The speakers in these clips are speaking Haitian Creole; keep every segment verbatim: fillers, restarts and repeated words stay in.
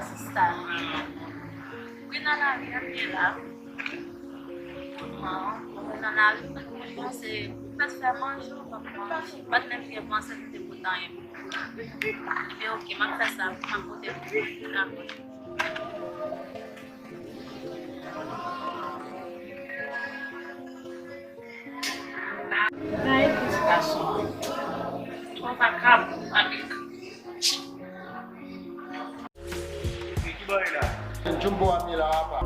Sista, wi, nan lari a m ye la. Pou mwen, mwen nan lari, m pa t menm panse, m pa t fè manje, m pa t manje, m pa t menm gen panse pou te pote anyen pou mwen. Men oke, m ap fè sa, m ap pote pou mwen. Dakò. Bay ti gason an. Ou pa kab avèk. Jumbo a mi la apa.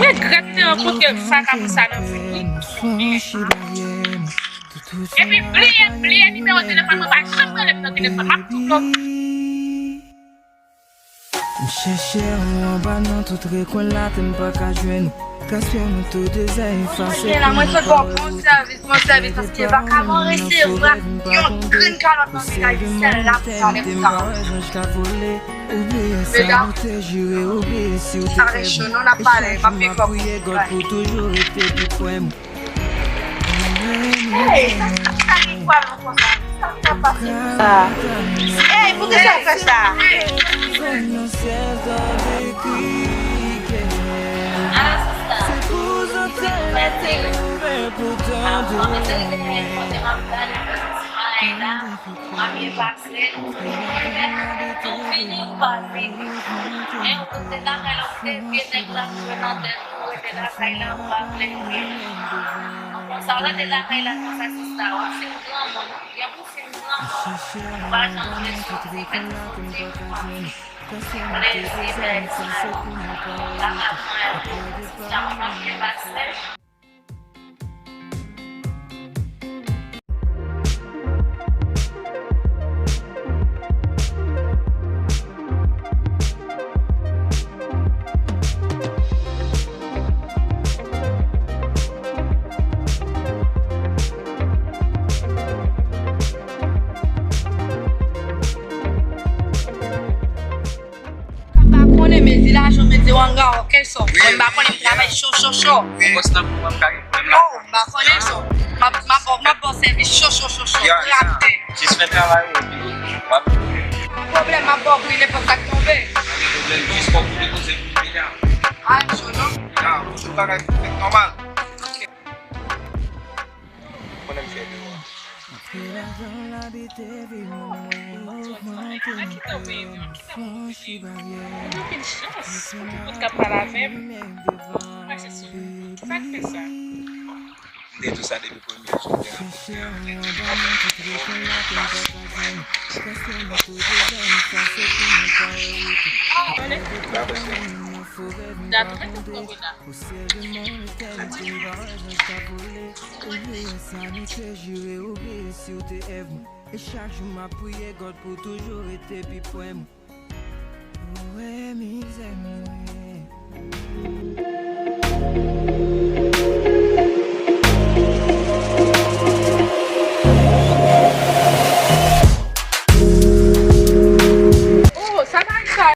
Regrèt te an kote sa ka pou sa nan vi wi. Epi bliye, bliye nimewo telefòn mwen, pa janm rele m nan telefòn, m ap tou bloke. M chèche ou anba nan tout rekwen latè, m pa ka jwenn ou. Gaspiye nou tou de zè efase. Mwen la, mwen sot ba w bon sèvis, bon sèvis, paske vagabon resevwa yon grenn kalòt nan men Ayisyen la pou pale pou sa. Medam, sa recho non, n ap pale, m ap pik up. Hey, sa, sa, sa gen pwal ankò sa? Sa k ap pase? Ah. Hey, poukisa w fè sa? Ala sista, mwen di, mwen te rete kote m ap gade, mwen ti bagay la, mwen byen pase, nou fini, nou pa vini. Men ou te lakay la, ou te vye nèg la, ou jwe nan tèt ou, ou rete lakay la, ou pa vle vini. Konsa, w rete lakay la konsa, sista, w ap fin granmoun, gen pou fin granmoun, ou pa janm vle soti, fè ti soti, plezi, fè ti lakay mwen, sista, mwen pa vle pase. M pa konnen, men di lajan, men di wanga, oke, so. Mwen m pa konnen, m travay cho, cho, cho. Wi. Bòs nan pou mwen, m ka gen pwoblèm la. Oh, m pa konnen, so. M ap, m ap, m ap ba w sèvis cho, cho, cho, cho. Ya, ya. Rapide. Jis fè travay ou, epi w ap. Pa pwoblèm, m ap ba w pri nenpòt sa k tonbe. Pa gen pwoblèm, jis fòk ou depoze pou m deja. A, cho, non? Ya, ou tout bagay fèt nòmal. Oke. Konnen m fè dewa. Anpil chans pou tout moun k ap pale avè m. Mache sou mwen. Sa k fè sa? M te di w sa depi premye jou. Dat rete pran Bena. Ou bliye sa nou te jire, ou bliye si w te èv mwen. E chak jou m ap priye God pou toujou rete pi pre mwen. Ou renmen